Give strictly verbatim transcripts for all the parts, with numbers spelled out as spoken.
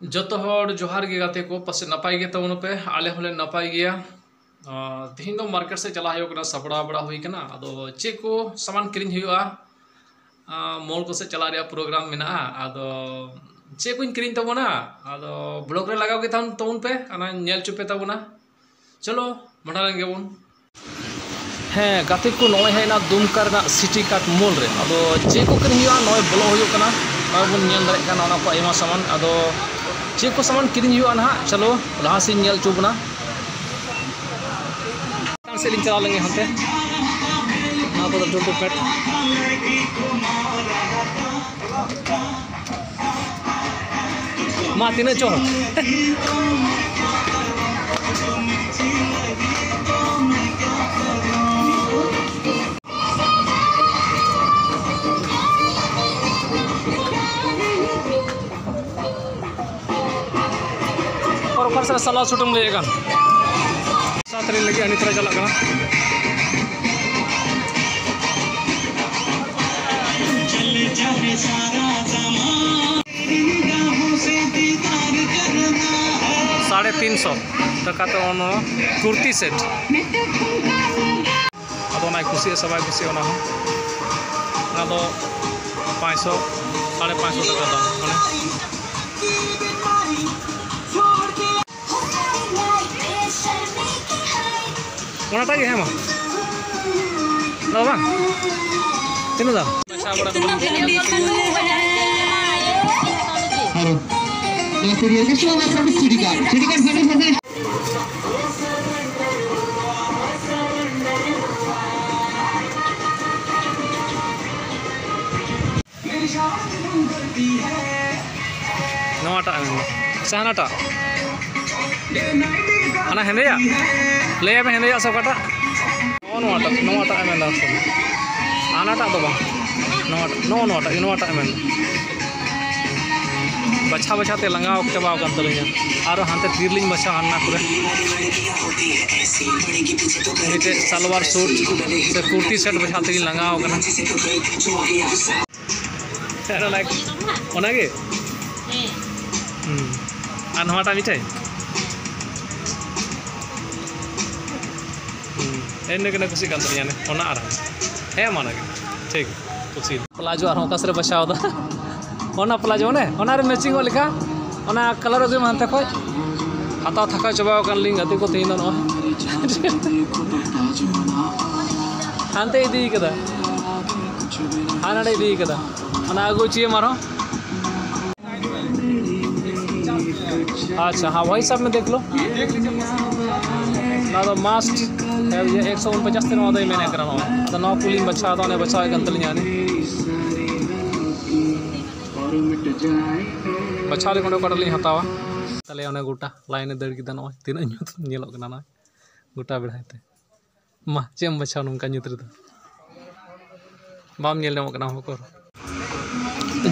ᱡᱚᱛᱚ ᱦᱚᱲ ᱡᱚᱦᱟᱨ ᱜᱮ ᱜᱟᱛᱮ ᱠᱚ, ᱯᱟᱥᱮᱡ ᱱᱟᱯᱟᱭ ᱜᱮ ᱛᱟᱵᱚᱱᱟᱯᱮ, ᱟᱞᱮ ᱦᱚᱸᱞᱮ ᱱᱟᱯᱟᱭ ᱜᱮᱭᱟ᱾ ᱟᱨ ᱛᱮᱦᱮᱧ ᱫᱚ ᱢᱟᱨᱠᱮᱴ ᱥᱮᱫ ᱪᱟᱞᱟᱜ ᱦᱩᱭᱩᱜ ᱠᱟᱱᱟ, ᱥᱟᱯᱲᱟᱣ ᱵᱟᱲᱟ ᱦᱩᱭ ᱠᱟᱱᱟ᱾ ᱟᱫᱚ ᱪᱮᱫ ᱠᱚ ᱥᱟᱢᱟᱱ ᱠᱤᱨᱤᱧ ᱦᱩᱭᱩᱜᱼᱟ, ᱟᱨ ᱢᱚᱞ ᱠᱚ ᱥᱮᱫ ᱪᱟᱞᱟᱜ ᱨᱮᱭᱟᱜ ᱯᱨᱳᱜᱨᱟᱢ ᱢᱮᱱᱟᱜᱼᱟ᱾ ᱟᱫᱚ ᱪᱮᱫ ᱠᱚᱧ ᱠᱤᱨᱤᱧ ᱛᱟᱵᱚᱱᱟ, ᱟᱫᱚ ᱵᱞᱚᱜ ᱨᱮ ᱞᱟᱜᱟᱣ ᱜᱮ ᱛᱟᱦᱮᱱ ᱛᱟᱵᱚᱱ ᱯᱮ, ᱚᱱᱟ ᱧᱮᱞ ᱦᱚᱪᱚ ᱯᱮ ᱛᱟᱵᱚᱱᱟ᱾ ᱪᱚᱞᱚ, ᱢᱟᱰᱟᱝ ᱨᱮᱱ ᱜᱮᱵᱚᱱ᱾ ᱦᱮᱸ ᱜᱟᱛᱮ ᱠᱚ, ᱱᱚᱜᱼᱚᱭ ᱦᱮᱡ ᱮᱱᱟ ᱫᱩᱢᱠᱟ ᱨᱮᱱᱟᱜ ᱥᱤᱴᱤ ᱠᱟᱨᱴ ᱢᱚᱞ ᱨᱮ᱾ ᱟᱫᱚ ᱪᱮᱫ ᱠᱚ ᱠᱤᱨᱤᱧ ᱦᱩᱭᱩᱜᱼᱟ, ᱱᱚᱜᱼᱚᱭ ᱵᱚᱞᱚᱜ ᱦᱩᱭᱩᱜ ᱠᱟᱱᱟ᱾ ᱱᱚᱜᱼᱚᱭ ᱵᱚᱱ ᱧᱮᱞ ᱫᱟᱲᱮᱭᱟᱜ ᱠᱟᱱᱟ ᱚᱱᱟ ᱠᱚ ᱟᱭᱢᱟ ᱥᱟᱢᱟᱱ᱾ ᱟᱫᱚ ᱪᱮᱫ ᱠᱚ ᱥᱟᱢᱟᱱ ᱠᱤᱨᱤᱧ ᱦᱩᱭᱩᱜᱼᱟ ᱱᱟᱦᱟᱜ, ᱪᱚᱞᱚ ᱞᱟᱦᱟ ᱥᱮᱫ ᱤᱧ ᱧᱮᱞ ᱦᱚᱪᱚ ᱵᱚᱱᱟ᱾ ᱪᱮᱛᱟᱱ ᱥᱮᱫ ᱞᱤᱧ ᱪᱟᱞᱟᱣ ᱞᱮᱱᱜᱮ ᱦᱟᱱᱛᱮ᱾ ᱱᱚᱣᱟ ᱠᱚᱫᱚ ᱴᱩᱴᱩ ᱯᱮᱴ᱾ ᱢᱟ, ᱛᱤᱱᱟᱹᱜ ᱪᱚ? ᱚᱠᱟ ᱥᱮᱫ ᱥᱟᱞᱟ ᱥᱩᱴ ᱮᱢ ᱞᱟᱹᱭᱮᱫ ᱠᱟᱱ? ᱥᱟᱛ ᱨᱮ ᱞᱟᱹᱜᱤᱫ ᱦᱟᱹᱱᱤ ᱛᱚᱨᱟ ᱪᱟᱞᱟᱜ ᱠᱟᱱᱟ᱾ ᱥᱟᱲᱮ ᱛᱤᱱ ᱥᱚ ᱴᱟᱠᱟ ᱛᱮ ᱱᱚᱣᱟ ᱠᱩᱨᱛᱤ ᱥᱮᱴ᱾ ᱟᱫᱚ ᱚᱱᱟᱭ ᱠᱩᱥᱤᱭᱟᱜᱼᱟ ᱥᱮ ᱵᱟᱭ ᱠᱩᱥᱤᱭᱟᱜᱼᱟ, ᱚᱱᱟ ᱦᱚᱸ᱾ ᱚᱱᱟ ᱫᱚ ᱯᱟᱸᱪᱥᱚ, ᱥᱟᱲᱮ ᱯᱟᱸᱪᱥᱚ ᱴᱟᱠᱟ ᱫᱟᱢ, ᱢᱟᱱᱮ᱾ ᱚᱱᱟᱴᱟᱜ ᱜᱮ ᱦᱮᱸ ᱢᱟ᱾ ᱫᱟᱫᱟ ᱵᱟᱝ? ᱛᱤᱱᱟᱹᱜ ᱫᱟᱢ? ᱟᱨ ᱱᱚᱣᱟ ᱛᱤᱨᱭᱳ ᱜᱮ ᱥᱩ ᱟᱥᱨᱚᱢ ᱪᱤᱴᱤ ᱠᱟᱨᱰ, ᱪᱤᱴᱤ ᱠᱟᱨᱰ ᱥᱟᱵ ᱢᱮ᱾ ᱱᱚᱣᱟᱴᱟᱜ ᱮᱢ ᱢᱮᱱᱫᱟ ᱥᱮ ᱦᱟᱱᱟᱴᱟᱜ? ᱦᱟᱱᱟ ᱦᱮᱸᱫᱮᱭᱟᱜ? ᱞᱟᱹᱭᱟᱭ ᱢᱮ ᱦᱮᱸᱫᱮᱭᱟᱜ ᱥᱮ ᱚᱠᱟᱴᱟᱜ? ᱱᱚᱜᱼᱚ ᱱᱚᱣᱟᱴᱟᱜ, ᱱᱚᱣᱟᱴᱟᱜ ᱮᱢ ᱢᱮᱱᱫᱟ ᱥᱮ? ᱦᱟᱱᱟᱴᱟᱜ ᱫᱚ ᱵᱟᱝ, ᱱᱚᱣᱟᱴᱟᱜ, ᱱᱚᱜᱼᱚ ᱱᱚᱣᱟᱴᱟᱜ ᱜᱮ, ᱱᱚᱣᱟᱴᱟᱜ ᱮᱢ ᱢᱮᱱᱫᱟ᱾ ᱵᱟᱪᱷᱟᱣ ᱵᱟᱪᱷᱟᱣ ᱛᱮ ᱞᱟᱸᱜᱟᱣ ᱪᱟᱵᱟᱣ ᱟᱠᱟᱱ ᱛᱟᱹᱞᱤᱧᱟ᱾ ᱟᱨᱚ ᱦᱟᱱᱛᱮ ᱛᱤᱨᱞᱤᱧ ᱵᱟᱪᱷᱟᱣᱟ ᱦᱟᱱᱟ ᱠᱚᱨᱮ᱾ ᱢᱤᱫᱴᱮᱡ ᱥᱟᱞᱣᱟᱨ ᱥᱩᱴ ᱥᱮ ᱠᱩᱨᱛᱤ ᱥᱮᱴ ᱵᱟᱪᱷᱟᱣ ᱛᱮᱜᱤᱧ ᱞᱟᱸᱜᱟᱣ ᱟᱠᱟᱱᱟ᱾ ᱚᱱᱟᱜᱮ? ᱦᱩᱸ᱾ ᱟᱨ ᱱᱚᱣᱟᱴᱟᱜ ᱢᱤᱫᱴᱮᱡ? ᱦᱩᱸ, ᱤᱱᱟᱹ ᱜᱮ ᱠᱩᱥᱤᱜ ᱠᱟᱱ ᱛᱟᱹᱞᱤᱧᱟ ᱚᱱᱮ, ᱚᱱᱟ ᱟᱨ ᱦᱮᱸ, ᱢᱟ ᱚᱱᱟᱜᱮ ᱴᱷᱤᱠ᱾ ᱠᱩᱥᱤ᱾ ᱯᱞᱟᱡᱳ ᱟᱨᱦᱚᱸ ᱚᱠᱟ ᱥᱮᱫ ᱨᱮ ᱵᱟᱪᱷᱟᱣ ᱮᱫᱟ? ᱚᱱᱟ ᱯᱞᱟᱡᱳ ᱚᱱᱮ, ᱚᱱᱟ ᱨᱮ ᱢᱮᱪᱤᱝ ᱚᱜ ᱞᱮᱠᱟ, ᱚᱱᱟ ᱠᱟᱞᱟᱨ ᱟᱹᱜᱩᱭ ᱢᱮ ᱦᱟᱱᱛᱮ ᱠᱷᱚᱡ᱾ ᱦᱟᱛᱟᱣ ᱛᱷᱟᱠᱟᱣ ᱪᱟᱵᱟᱣ ᱟᱠᱟᱱ ᱞᱤᱧ ᱜᱟᱛᱮ ᱠᱚ ᱛᱮᱦᱮᱧ ᱫᱚ ᱱᱚᱜᱼᱚᱭ᱾ ᱦᱟᱱᱛᱮ ᱤᱫᱤ ᱠᱟᱫᱟ, ᱦᱟᱱᱟ ᱱᱟᱰᱮ ᱤᱫᱤ ᱠᱟᱫᱟ, ᱚᱱᱟ ᱟᱹᱜᱩ ᱦᱚᱪᱚᱭᱮᱢ ᱟᱨᱦᱚᱸ᱾ ᱟᱪᱪᱷᱟ, ᱦᱟᱸ, ᱵᱷᱟᱭ ᱥᱟᱵ ᱢᱮ ᱫᱮᱠᱷ ᱞᱳ᱾ ᱱᱚᱣᱟ ᱫᱚ ᱢᱟᱥᱴ ᱮᱠᱥᱚ ᱩᱱᱯᱚᱪᱟᱥ ᱛᱮ ᱱᱚᱣᱟ ᱫᱚᱭ ᱢᱮᱱᱮᱫ ᱠᱟᱱᱟ ᱱᱚᱜᱼᱚᱭ᱾ ᱟᱫᱚ ᱱᱚᱣᱟ ᱯᱩᱞᱤᱧ ᱵᱟᱪᱷᱟᱣ ᱮᱫᱟ, ᱚᱱᱮ ᱵᱟᱪᱷᱟᱣᱮᱫ ᱠᱟᱱ ᱛᱟᱹᱞᱤᱧᱟ ᱦᱟᱱᱮ᱾ ᱵᱟᱪᱷᱟᱣ ᱞᱮᱠᱷᱟᱱ ᱚᱠᱟᱴᱟᱜ ᱞᱤᱧ ᱦᱟᱛᱟᱣᱟ? ᱛᱟᱦᱞᱮ ᱚᱱᱮ ᱜᱚᱴᱟ ᱞᱟᱭᱤᱱ ᱮ ᱫᱟᱹᱲ ᱠᱮᱫᱟ ᱱᱚᱜᱼᱚᱭ᱾ ᱛᱤᱱᱟᱹᱜ ᱧᱩᱛ ᱧᱮᱞᱚᱜ ᱠᱟᱱᱟ ᱱᱚᱜᱼᱚᱭ ᱜᱚᱴᱟ ᱵᱮᱲᱦᱟᱭ ᱛᱮ᱾ ᱢᱟ, ᱪᱮᱫ ᱮᱢ ᱵᱟᱪᱷᱟᱣᱟ ᱱᱚᱝᱠᱟ ᱧᱩᱛ ᱨᱮᱫᱚ? ᱵᱟᱢ ᱧᱮᱞ ᱧᱟᱢᱚᱜ ᱠᱟᱱᱟ ᱦᱚᱠᱚᱨ᱾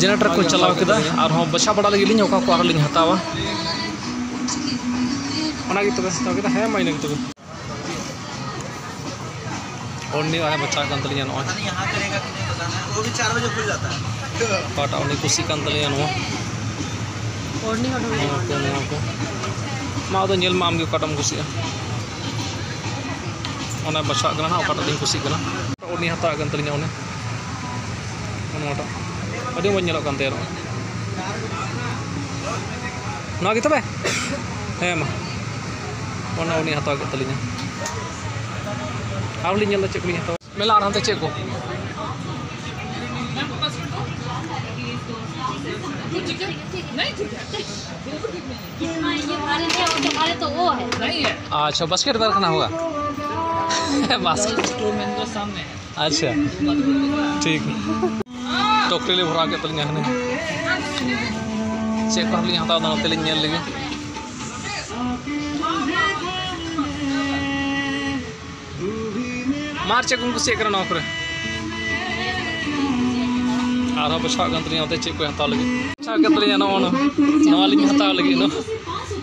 ᱡᱮᱱᱟᱨᱮᱴᱚᱨ ᱠᱚ ᱪᱟᱞᱟᱣ ᱠᱮᱫᱟ, ᱟᱨᱦᱚᱸ ᱵᱟᱪᱷᱟᱣ ᱵᱟᱲᱟ ᱞᱟᱹᱜᱤᱫ ᱞᱤᱧ ᱚᱠᱟ ᱠᱚ ᱟᱨᱦᱚᱸ ᱞᱤᱧ ᱦᱟᱛᱟᱣᱟ᱾ ᱚᱱᱟᱜᱮ ᱛᱚᱵᱮ ᱦᱟᱛᱟᱣ ᱠᱮᱫᱟ᱾ ᱦᱮᱸ, ᱢᱟ ᱤᱱᱟᱹᱜᱮ ᱛᱚᱵᱮ᱾ ᱚᱱᱱᱤ ᱟᱨ ᱵᱟᱪᱷᱟᱣ ᱠᱟᱱ ᱛᱟᱹᱞᱤᱧᱟ ᱱᱚᱜᱼᱚᱭ᱾ ᱚᱠᱟᱴᱟᱜ ᱩᱱᱤ ᱠᱩᱥᱤᱜ ᱠᱟᱱ ᱛᱟᱹᱞᱤᱧᱟ ᱱᱚᱣᱟ᱾ ᱱᱚᱣᱟ ᱠᱚ, ᱱᱚᱣᱟ ᱠᱚ᱾ ᱢᱟ, ᱟᱫᱚ ᱧᱮᱞ ᱢᱟ ᱟᱢᱜᱮ ᱚᱠᱟᱴᱟᱜ ᱮᱢ ᱠᱩᱥᱤᱜᱼᱟ᱾ ᱚᱱᱟ ᱵᱟᱪᱷᱟᱜ ᱠᱟᱱᱟ ᱱᱟᱦᱟᱜ, ᱚᱠᱟᱴᱟᱜ ᱞᱤᱧ ᱠᱩᱥᱤᱜ ᱠᱟᱱᱟ᱾ ᱩᱱᱤ ᱦᱟᱛᱟᱣ ᱠᱟᱱ ᱛᱟᱹᱞᱤᱧᱟ ᱚᱱᱮ, ᱱᱚᱣᱟᱴᱟᱜ ᱟᱹᱰᱤ ᱢᱚᱡᱽ ᱧᱮᱞᱚᱜ ᱠᱟᱱ ᱛᱟᱭᱟ ᱱᱚᱣᱟ᱾ ᱱᱚᱣᱟ ᱜᱮ ᱛᱚᱵᱮ? ᱦᱮᱸ ᱢᱟ, ᱚᱱᱟ ᱩᱱᱤ ᱦᱟᱛᱟᱣ ᱠᱮᱫ ᱛᱟᱹᱞᱤᱧᱟ᱾ ᱟᱨᱦᱚᱸ ᱞᱤᱧ ᱧᱮᱞ ᱮᱫᱟ ᱪᱮᱫ ᱠᱚᱞᱤᱧ ᱦᱟᱛᱟᱣᱟ᱾ ᱢᱮᱞᱟ ᱟᱨ ᱦᱟᱱᱛᱮ ᱪᱮᱫ ᱠᱚ? हाँ, ये हमारे लिए और तुम्हारे तो वो है। नहीं है। अच्छा, बास्केट बार खाना होगा। बास्केट। स्टोर में तो सामने है। अच्छा, ठीक। ᱴᱚᱠᱨᱤ ᱞᱮ ᱵᱷᱚᱨᱟᱣ ᱠᱮᱫ ᱛᱟᱹᱞᱤᱧᱟ ᱦᱟᱱᱮ᱾ ᱪᱮᱫ ᱠᱚ ᱦᱟᱸᱜ ᱞᱤᱧ ᱦᱟᱛᱟᱣ ᱮᱫᱟ, ᱱᱚᱛᱮ ᱞᱤᱧ ᱧᱮᱞ ᱞᱮᱜᱮ᱾ ᱢᱟᱨ ᱪᱮᱫ ᱠᱚᱢ ᱠᱩᱥᱤᱭᱟᱜ ᱠᱟᱱᱟ ᱱᱚᱣᱟ ᱠᱚᱨᱮ? ᱟᱨᱦᱚᱸ ᱵᱟᱪᱷᱟᱣ ᱠᱟᱱ ᱛᱟᱹᱞᱤᱧᱟ, ᱚᱱᱛᱮ ᱪᱮᱫ ᱠᱚ ᱦᱟᱛᱟᱣ ᱞᱟᱹᱜᱤᱫ᱾ ᱵᱟᱪᱷᱟᱣ ᱠᱟᱱ ᱛᱟᱹᱞᱤᱧᱟ ᱱᱚᱜᱼᱚ ᱱᱚᱣᱟ᱾ ᱱᱚᱣᱟ ᱞᱤᱧ ᱦᱟᱛᱟᱣ ᱞᱟᱹᱜᱤᱫ ᱱᱚᱣᱟ᱾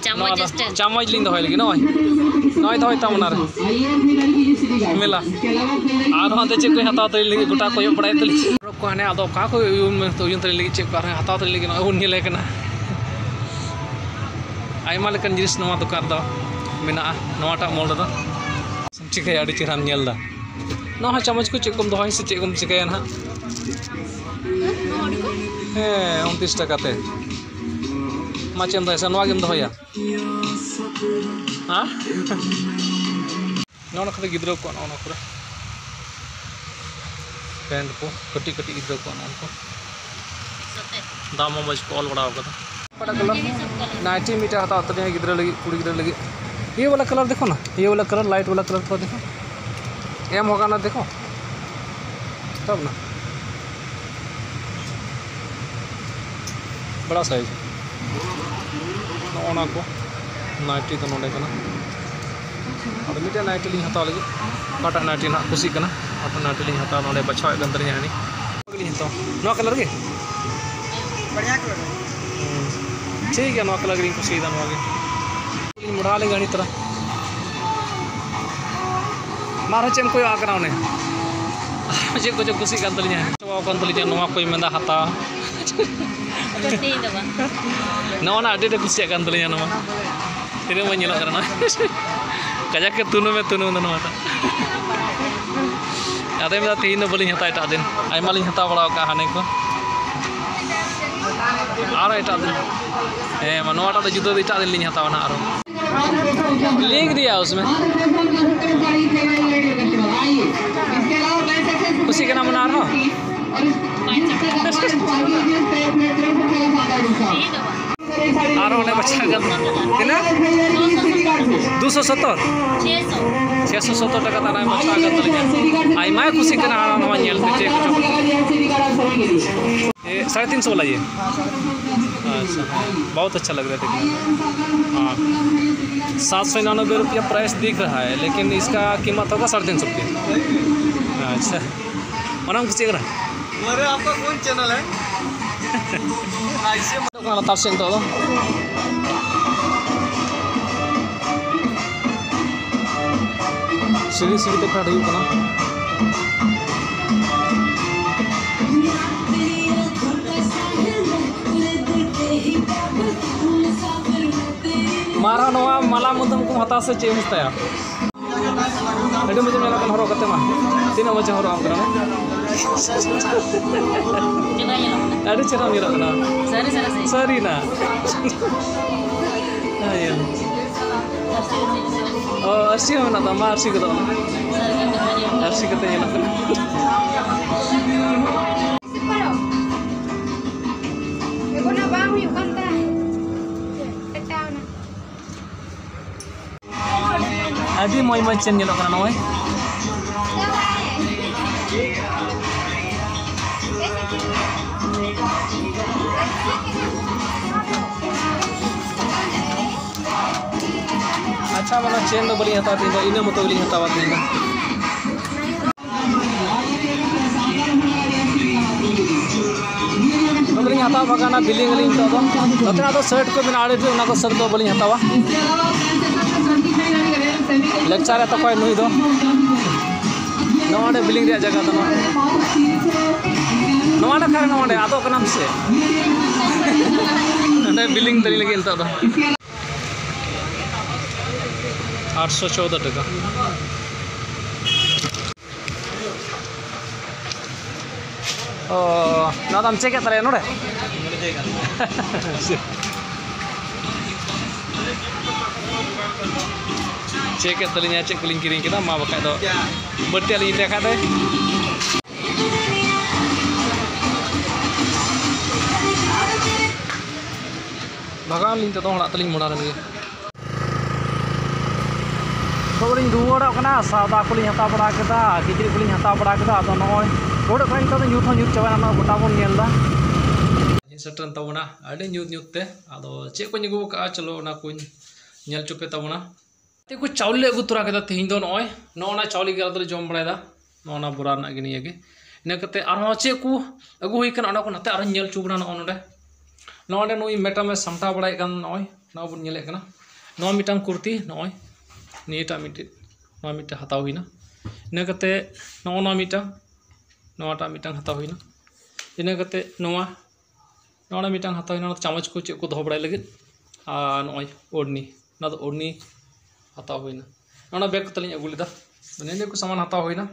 ᱪᱟᱢᱚᱪ ᱱᱚᱣᱟ ᱫᱚ ᱥᱴᱮᱱᱰ᱾ ᱪᱟᱢᱚᱪ ᱞᱤᱧ ᱫᱚᱦᱚᱭ ᱞᱟᱹᱜᱤᱫ ᱱᱚᱜᱼᱚᱭ᱾ ᱱᱚᱜᱼᱚᱭ ᱫᱚᱦᱚᱭ ᱛᱟᱢ ᱚᱱᱟᱨᱮ᱾ ᱢᱮᱞᱟ᱾ ᱟᱨᱦᱚᱸ ᱦᱟᱱᱛᱮ ᱪᱮᱫ ᱠᱚ ᱦᱟᱛᱟᱣ ᱛᱟᱹᱞᱤᱧ ᱞᱟᱹᱜᱤᱫ ᱜᱚᱴᱟ ᱠᱚᱭᱚᱜ ᱵᱟᱲᱟᱭᱮᱫ ᱛᱟᱹᱞᱤᱧ᱾ ᱯᱚᱨᱚᱵᱽ ᱠᱚ ᱦᱟᱱᱮ ᱟᱫᱚ ᱚᱠᱟ ᱠᱚ ᱩᱭᱩᱝ ᱢᱮ, ᱩᱭᱩᱝ ᱛᱟᱹᱞᱤᱧ ᱞᱟᱹᱜᱤᱫ ᱪᱮᱫ ᱠᱚ ᱟᱨᱦᱚᱸ ᱦᱟᱛᱟᱣ ᱛᱟᱹᱞᱤᱧ ᱞᱟᱹᱜᱤᱫ ᱱᱚᱜᱼᱚᱭ ᱵᱚᱱ ᱧᱮᱞᱮ ᱠᱟᱱᱟ᱾ ᱟᱭᱢᱟ ᱞᱮᱠᱟᱱ ᱡᱤᱱᱤᱥ ᱱᱚᱣᱟ ᱫᱚᱠᱟᱱ ᱨᱮᱫᱚ ᱢᱮᱱᱟᱜᱼᱟ, ᱱᱚᱣᱟᱴᱟᱜ ᱢᱚᱞ ᱨᱮᱫᱚ᱾ ᱪᱤᱠᱟᱹᱭᱟ, ᱟᱹᱰᱤ ᱪᱮᱦᱨᱟᱢ ᱧᱮᱞ ᱮᱫᱟ᱾ ᱱᱚᱣᱟ ᱦᱚᱸ ᱪᱟᱢᱚᱪ ᱠᱚ ᱪᱮᱫ ᱠᱚᱢ ᱫᱚᱦᱚᱭᱟ ᱥᱮ ᱪᱮᱫ ᱠᱚᱢ ᱪᱤᱠᱟᱹᱭᱟ ᱱᱟᱦᱟᱜ? ᱦᱮᱸ, ᱩᱱᱛᱨᱤᱥ ᱴᱟᱠᱟ ᱛᱮ᱾ ᱢᱟ ᱪᱮᱫ ᱮᱢ ᱫᱚᱦᱚᱭᱟ ᱥᱮ ᱱᱚᱣᱟ ᱜᱮᱢ ᱫᱚᱦᱚᱭᱟ? ᱦᱮᱸ? ᱱᱚᱜᱼᱚ ᱱᱚᱣᱟ ᱠᱚᱫᱚ ᱜᱤᱫᱽᱨᱟᱹ ᱠᱚᱣᱟᱜ, ᱱᱚᱜᱼᱚ ᱱᱚᱣᱟ ᱠᱚᱨᱮ ᱯᱮᱱᱴ ᱠᱚ, ᱠᱟᱹᱴᱤᱡ ᱠᱟᱹᱴᱤᱡ ᱜᱤᱫᱽᱨᱟᱹ ᱠᱚᱣᱟᱜ ᱱᱚᱜᱼᱚ ᱱᱚᱣᱟ ᱠᱚ᱾ ᱫᱟᱢ ᱦᱚᱸ ᱢᱚᱡᱽ ᱠᱚ ᱚᱞ ᱵᱟᱲᱟ ᱟᱠᱟᱫᱟ᱾ ᱚᱠᱟᱴᱟᱜ ᱠᱟᱞᱟᱨ? ᱱᱟᱭᱤᱴᱤ ᱢᱤᱫᱴᱟᱝ ᱦᱟᱛᱟᱣ ᱛᱟᱹᱞᱤᱧᱟ ᱜᱤᱫᱽᱨᱟᱹ ᱞᱟᱹᱜᱤᱫ, ᱠᱩᱲᱤ ᱜᱤᱫᱽᱨᱟᱹ ᱞᱟᱹᱜᱤᱫ᱾ ᱤᱭᱟᱹ ᱵᱟᱞᱟ ᱠᱟᱞᱟᱨ ᱫᱮᱠᱷᱚ ᱱᱟ, ᱤᱭᱟᱹ ᱵᱟᱞᱟ ᱠᱟᱞᱟᱨ, ᱞᱟᱭᱤᱴ ᱵᱟᱞᱟ ᱠᱟᱞᱟᱨ ᱛᱷᱚᱲᱟ ᱫᱮᱠᱷᱚ᱾ ᱮᱢ ᱦᱚᱸ ᱜᱟᱱᱟ ᱫᱮᱠᱷᱚ᱾ ᱛᱚᱵ ᱱᱟ᱾ ᱵᱟᱲᱟ ᱥᱟᱭᱤᱡᱽ᱾ ᱱᱚᱜᱼᱚ ᱱᱟ ᱠᱚ ᱱᱟᱭᱤᱴᱤ ᱫᱚ ᱱᱚᱰᱮ ᱠᱟᱱᱟ᱾ ᱟᱫᱚ ᱢᱤᱫᱴᱮᱱ ᱱᱟᱭᱤᱴᱤ ᱞᱤᱧ ᱦᱟᱛᱟᱣ ᱞᱟᱹᱜᱤᱫ᱾ ᱚᱠᱟᱴᱟᱜ ᱱᱟᱭᱤᱴᱤ ᱱᱟᱦᱟᱜ ᱠᱩᱥᱤᱜ ᱠᱟᱱᱟ, ᱚᱠᱟᱴᱟᱜ ᱱᱟᱭᱤᱴᱤ ᱞᱤᱧ ᱦᱟᱛᱟᱣᱟ, ᱱᱚᱰᱮ ᱵᱟᱪᱷᱟᱣᱮᱫ ᱠᱟᱱ ᱛᱟᱹᱞᱤᱧᱟ ᱦᱟᱹᱱᱤ᱾ ᱱᱚᱣᱟ ᱠᱟᱞᱟᱨ ᱜᱮ ᱞᱤᱧ ᱦᱟᱛᱟᱣᱟ᱾ ᱱᱚᱣᱟ ᱠᱟᱞᱟᱨ ᱜᱮ? ᱵᱟᱲᱤᱭᱟ ᱠᱟᱞᱟᱨ᱾ ᱦᱩᱸ᱾ ᱴᱷᱤᱠ ᱜᱮᱭᱟ, ᱱᱚᱣᱟ ᱠᱟᱞᱟᱨ ᱜᱮᱞᱤᱧ ᱠᱩᱥᱤᱭᱟᱫᱟ, ᱱᱚᱣᱟ ᱜᱮ᱾ ᱞᱤᱧ ᱢᱚᱰᱷᱟ ᱞᱮᱱ ᱜᱮ ᱟᱹᱰᱤ ᱛᱟᱨᱟ᱾ ᱢᱟ ᱟᱨᱦᱚᱸ ᱪᱮᱫ ᱮᱢ ᱠᱚᱭᱚᱜ ᱟᱜ ᱠᱟᱱᱟ ᱚᱱᱮ? ᱟᱨᱦᱚᱸ ᱪᱮᱫ ᱠᱚᱪᱚ ᱠᱩᱥᱤᱜ ᱠᱟᱱ ᱛᱟᱹᱞᱤᱧᱟ᱾ ᱪᱟᱵᱟᱣ ᱠᱟᱱ ᱛᱟᱹᱞᱤᱧᱟ, ᱱᱚᱣᱟ ᱠᱚᱧ ᱢᱮᱱᱫᱟ ᱦᱟᱛᱟᱣ᱾ ᱟᱫᱚ ᱛᱮᱦᱮᱧ ᱫᱚ ᱵᱟᱝ᱾ ᱱᱚᱜᱼᱚ ᱱᱟ ᱟᱹᱰᱤ ᱟᱸᱴ ᱠᱩᱥᱤᱭᱟᱜ ᱠᱟᱱ ᱛᱟᱹᱞᱤᱧᱟ ᱱᱚᱣᱟ᱾ ᱛᱤᱱᱟᱹᱜ ᱢᱚᱡᱽ ᱧᱮᱞᱚᱜ ᱠᱟᱱᱟ ᱱᱚᱣᱟ᱾ ᱠᱟᱡᱟᱠ ᱜᱮ ᱛᱩᱱᱩᱢᱮ ᱛᱩᱱᱩᱢ ᱮᱫᱟ ᱱᱚᱣᱟᱴᱟᱜ᱾ ᱟᱫᱚᱧ ᱢᱮᱱᱫᱟ ᱛᱮᱦᱮᱧ ᱫᱚ ᱵᱟᱹᱞᱤᱧ ᱦᱟᱛᱟᱣᱟ, ᱮᱴᱟᱜ ᱫᱤᱱ᱾ ᱟᱭᱢᱟ ᱞᱤᱧ ᱦᱟᱛᱟᱣ ᱵᱟᱲᱟ ᱟᱠᱟᱫᱼᱟ ᱦᱟᱱᱮ ᱠᱚ᱾ ᱟᱨᱚ ᱮᱴᱟᱜ ᱫᱤᱱ᱾ ᱦᱮᱸ, ᱢᱟ ᱱᱚᱣᱟᱴᱟᱜ ᱫᱚ ᱡᱩᱫᱟᱹ ᱫᱚ ᱮᱴᱟᱜ ᱫᱤᱱ ᱞᱤᱧ ᱦᱟᱛᱟᱣᱟ ᱱᱟᱦᱟᱜ ᱟᱨᱚ᱾ लिख दिया उसमें। ᱠᱩᱥᱤᱜ ᱠᱟᱱᱟ ᱢᱟᱱᱮ ᱟᱨᱦᱚᱸ? ᱟᱨ ᱚᱸᱰᱮ ᱵᱟᱪᱷᱟ ᱠᱟᱱ ᱛᱤᱱᱟᱹᱜ? ᱫᱩᱥᱚ ᱥᱚᱛᱛᱚᱨ? ᱪᱷᱮᱥᱚ ᱥᱚᱛᱛᱚᱨ ᱴᱟᱠᱟ ᱛᱟᱦᱮᱱᱟ, ᱵᱟᱪᱷᱟ ᱠᱟᱱ ᱛᱟᱹᱞᱤᱧᱟ᱾ ᱟᱭᱢᱟᱭ ᱠᱩᱥᱤᱜ ᱠᱟᱱᱟ ᱦᱟᱱᱟ ᱱᱚᱣᱟ ᱧᱮᱞ ᱛᱮ, ᱪᱮᱫ ᱠᱚᱪᱚ᱾ ये साढ़े तीन सौ वाला ये? अच्छा, हाँ, बहुत अच्छा लग रहा है देखने में। हाँ, सात सौ निन्यानवे रुपया प्राइस दिख रहा है, लेकिन इसका कीमत होगा साढ़े तीन सौ रुपये। अच्छा, ᱚᱱᱟᱢ ᱠᱩᱥᱤᱭᱟᱜ ᱠᱟᱱᱟ? अरे, आपका कौन चैनल है? ᱚᱱᱟ ᱞᱟᱛᱟᱨ ᱥᱮᱫ ᱱᱤᱛᱚᱜ ᱫᱚ ᱥᱤᱲᱤ ᱥᱤᱲᱤ ᱛᱮ ᱯᱷᱮᱰ ᱦᱩᱭᱩᱜ ᱠᱟᱱᱟ᱾ ᱟᱨᱦᱚᱸ ᱱᱚᱣᱟ ᱢᱟᱞᱟ ᱢᱩᱫᱟᱹᱢ ᱠᱚᱢ ᱦᱟᱛᱟᱣᱟ ᱥᱮ ᱪᱮᱫ ᱮᱢ ᱦᱟᱛᱟᱭᱟ? ᱟᱹᱰᱤ ᱢᱚᱡᱽ ᱮᱢ ᱧᱮᱞᱚᱜ ᱠᱟᱱᱟ ᱦᱚᱨᱚᱜ ᱠᱟᱛᱮ ᱢᱟ᱾ ᱛᱤᱱᱟᱹᱜ ᱢᱚᱡᱽ ᱮᱢ ᱦᱚᱨᱚᱜ ᱟᱢ ᱠᱟᱱᱟ᱾ ᱟᱹᱰᱤ ᱪᱮᱦᱨᱟᱢ ᱧᱮᱞᱚᱜ ᱠᱟᱱᱟ᱾ ᱥᱟᱹᱨᱤ, ᱥᱟᱹᱨᱤ, ᱥᱟᱹᱨᱤ᱾ ᱥᱟᱹᱨᱤᱱᱟ᱾ ᱦᱮᱸ, ᱤᱭᱟᱹ᱾ ᱚ, ᱟᱹᱨᱥᱤ ᱦᱚᱸ ᱢᱮᱱᱟᱜ ᱛᱟᱢᱟ, ᱟᱹᱨᱥᱤ ᱠᱚᱫᱚ᱾ ᱟᱹᱨᱥᱤ ᱠᱟᱛᱮ ᱧᱮᱞᱚᱜ ᱠᱟᱱᱟ᱾ ᱮᱠᱷᱚᱱᱳ ᱵᱟᱝ ᱦᱩᱭᱩᱜ ᱠᱟᱱ ᱛᱟᱦᱮᱸᱫ᱾ ᱠᱟᱴᱟᱣᱱᱟ᱾ ᱟᱹᱰᱤ ᱢᱚᱡᱽ ᱢᱚᱡᱽ ᱪᱮᱱ ᱧᱮᱞᱚᱜ ᱠᱟᱱᱟ ᱱᱚᱜᱼᱚᱭ᱾ ᱟᱪᱪᱷᱟ, ᱢᱟᱱᱮ ᱪᱮᱱ ᱫᱚ ᱵᱟᱹᱞᱤᱧ ᱦᱟᱛᱟᱣᱟ ᱛᱮᱦᱮᱧ ᱫᱚ, ᱤᱱᱟᱹ ᱢᱚᱛᱚ ᱜᱮᱞᱤᱧ ᱦᱟᱛᱟᱣᱟ ᱛᱮᱦᱮᱧ ᱫᱚ᱾ ᱱᱚᱛᱮ ᱞᱤᱧ ᱦᱟᱛᱟᱣ ᱵᱷᱟᱜᱟᱣᱱᱟ, ᱵᱤᱞᱤᱝ ᱟᱹᱞᱤᱧ ᱱᱤᱛᱚᱜ ᱫᱚ᱾ ᱱᱚᱛᱮᱱᱟᱜ ᱫᱚ ᱥᱟᱨᱴ ᱠᱚ ᱢᱮᱱᱟᱜᱼᱟ ᱟᱹᱰᱤ ᱰᱷᱮᱨ, ᱚᱱᱟ ᱠᱚ ᱥᱟᱨᱴ ᱫᱚ ᱵᱟᱹᱞᱤᱧ ᱦᱟᱛᱟᱣᱟ᱾ ᱞᱮᱠᱪᱟᱨ ᱮ ᱛᱟᱠᱚᱭ ᱱᱩᱭ ᱫᱚ᱾ ᱱᱚᱣᱟ ᱚᱸᱰᱮ ᱵᱤᱞᱤᱝ ᱨᱮᱭᱟᱜ ᱡᱟᱭᱜᱟ ᱫᱚ ᱱᱚᱣᱟ᱾ ᱱᱚᱣᱟ ᱱᱟᱠᱷᱟ ᱨᱮ, ᱱᱚᱰᱮ ᱟᱫᱚᱜ ᱠᱟᱱᱟᱢ ᱥᱮ? ᱱᱚᱰᱮ ᱵᱤᱞᱤᱝ ᱛᱟᱹᱞᱤᱧ ᱞᱟᱹᱜᱤᱫ ᱱᱤᱛᱚᱜ ᱫᱚ᱾ ᱟᱴᱥᱚ ᱪᱳᱣᱫᱚ ᱴᱟᱠᱟ᱾ ᱚ, ᱱᱚᱣᱟ ᱫᱚᱢ ᱪᱮᱠ ᱮᱫ ᱛᱟᱞᱮᱭᱟ ᱱᱚᱰᱮ? ᱪᱮᱠ ᱮᱫ ᱛᱟᱹᱞᱤᱧᱟ ᱪᱮᱫ ᱠᱚᱞᱤᱧ ᱠᱤᱨᱤᱧ ᱠᱮᱫᱟ, ᱢᱟ ᱵᱟᱠᱷᱟᱡ ᱫᱚ ᱵᱟᱹᱲᱛᱤ ᱟᱹᱞᱤᱧ ᱤᱫᱤᱭᱟ ᱠᱷᱟᱡ ᱫᱚ᱾ ᱵᱷᱟᱜᱟᱣ ᱞᱤᱧ ᱛᱮᱫᱚ ᱚᱲᱟᱜ ᱛᱮᱞᱤᱧ ᱢᱚᱲᱟ ᱞᱮᱱ ᱜᱮ᱾ ᱛᱚ ᱞᱤᱧ ᱨᱩᱣᱟᱹᱲᱚᱜ ᱠᱟᱱᱟ, ᱥᱟᱣᱫᱟ ᱠᱚᱞᱤᱧ ᱦᱟᱛᱟᱣ ᱵᱟᱲᱟ ᱠᱮᱫᱟ, ᱠᱤᱪᱨᱤᱡ ᱠᱚᱞᱤᱧ ᱦᱟᱛᱟᱣ ᱵᱟᱲᱟ ᱠᱮᱫᱟ᱾ ᱟᱫᱚ ᱱᱚᱜᱼᱚᱭ ᱨᱩᱣᱟᱹᱲᱚᱜ ᱠᱟᱱᱟ, ᱱᱤᱛᱚᱜ ᱫᱚ ᱧᱩᱛ ᱦᱚᱸ ᱧᱩᱛ ᱪᱟᱵᱟᱭᱮᱱᱟ, ᱱᱚᱜᱼᱚᱭ ᱜᱚᱴᱟ ᱵᱚᱱ ᱧᱮᱞ ᱮᱫᱟ᱾ ᱥᱮᱴᱮᱨᱮᱱ ᱛᱟᱵᱚᱱᱟ ᱟᱹᱰᱤ ᱧᱩᱛ ᱧᱩᱛ ᱛᱮ᱾ ᱟᱫᱚ ᱪᱮᱫ ᱠᱚᱧ ᱟᱹᱜᱩ ᱟᱠᱟᱫᱼᱟ, ᱪᱚᱞᱚ ᱚᱱᱟ ᱠᱚᱧ ᱧᱮᱞ ᱦᱚᱪᱚ ᱯᱮ ᱛᱟᱵᱚᱱᱟ᱾ ᱛᱮ ᱠᱚ ᱪᱟᱣᱞᱮ ᱞᱮ ᱟᱹᱜᱩ ᱛᱚᱨᱟ ᱠᱮᱫᱟ ᱛᱮᱦᱮᱧ ᱫᱚ, ᱱᱚᱜᱼᱚᱭ ᱱᱚᱜᱼᱚ ᱱᱟ ᱪᱟᱣᱞᱮ ᱜᱮ ᱟᱞᱮ ᱫᱚᱞᱮ ᱡᱚᱢ ᱵᱟᱲᱟᱭᱮᱫᱟ, ᱱᱚᱜᱼᱚ ᱱᱟ ᱵᱚᱨᱟ ᱨᱮᱱᱟᱜ ᱜᱮ ᱱᱤᱭᱟᱹ ᱜᱮ᱾ ᱤᱱᱟᱹ ᱠᱟᱛᱮ ᱟᱨᱦᱚᱸ ᱪᱮᱫ ᱠᱚ ᱟᱹᱜᱩ ᱦᱩᱭ ᱠᱟᱱᱟ, ᱚᱱᱟ ᱠᱚ ᱱᱟᱛᱮ ᱟᱨᱦᱚᱸ ᱧᱮᱞ ᱦᱚᱪᱚ ᱵᱚᱱᱟ᱾ ᱱᱚᱜᱼᱚ ᱱᱚᱰᱮ, ᱱᱚᱜᱼᱚ ᱱᱚᱰᱮ ᱱᱩᱭ ᱢᱮᱰᱟᱢ ᱮ ᱥᱟᱢᱴᱟᱣ ᱵᱟᱲᱟᱭᱮᱫ ᱠᱟᱱ, ᱱᱚᱜᱼᱚᱭ ᱱᱚᱣᱟ ᱵᱚᱱ ᱧᱮᱞᱮᱫ ᱠᱟᱱᱟ, ᱱᱚᱣᱟ ᱢᱤᱫᱴᱟᱝ ᱠᱩᱨᱛᱤ, ᱱᱚᱜᱼᱚᱭ ᱱᱤᱭᱟᱹᱴᱟᱜ ᱢᱤᱫᱴᱮᱡ, ᱱᱚᱣᱟ ᱢᱤᱫᱴᱮᱡ ᱦᱟᱛᱟᱣ ᱦᱩᱭᱱᱟ᱾ ᱤᱱᱟᱹ ᱠᱟᱛᱮ ᱱᱚᱜᱼᱚ ᱱᱚᱣᱟ ᱢᱤᱫᱴᱟᱝ, ᱱᱚᱣᱟᱴᱟᱜ ᱢᱤᱫᱴᱟᱝ ᱦᱟᱛᱟᱣ ᱦᱩᱭᱱᱟ᱾ ᱤᱱᱟᱹ ᱠᱟᱛᱮ ᱱᱚᱣᱟ, ᱱᱚᱜᱼᱚ ᱱᱚᱣᱟ ᱢᱤᱫᱴᱟᱝ ᱦᱟᱛᱟᱣ ᱦᱩᱭᱱᱟ, ᱱᱚᱣᱟ ᱪᱟᱢᱚᱪ ᱠᱚ ᱪᱮᱫ ᱠᱚ ᱫᱚᱦᱚ ᱵᱟᱲᱟᱭ ᱞᱟᱹᱜᱤᱫ᱾ ᱟᱨ ᱱᱚᱜᱼᱚᱭ ᱳᱲᱱᱤ, ᱚᱱᱟ ᱫᱚ ᱳᱲᱱᱤ ᱦᱟᱛᱟᱣ ᱦᱩᱭᱱᱟ᱾ ᱚᱱᱟ ᱵᱮᱜᱽ ᱠᱚ ᱛᱟᱹᱞᱤᱧ ᱟᱹᱜᱩ ᱞᱮᱫᱟ, ᱱᱤᱭᱟᱹ ᱠᱚ ᱥᱟᱢᱟᱱ ᱦᱟᱛᱟᱣ ᱦᱩᱭᱱᱟ᱾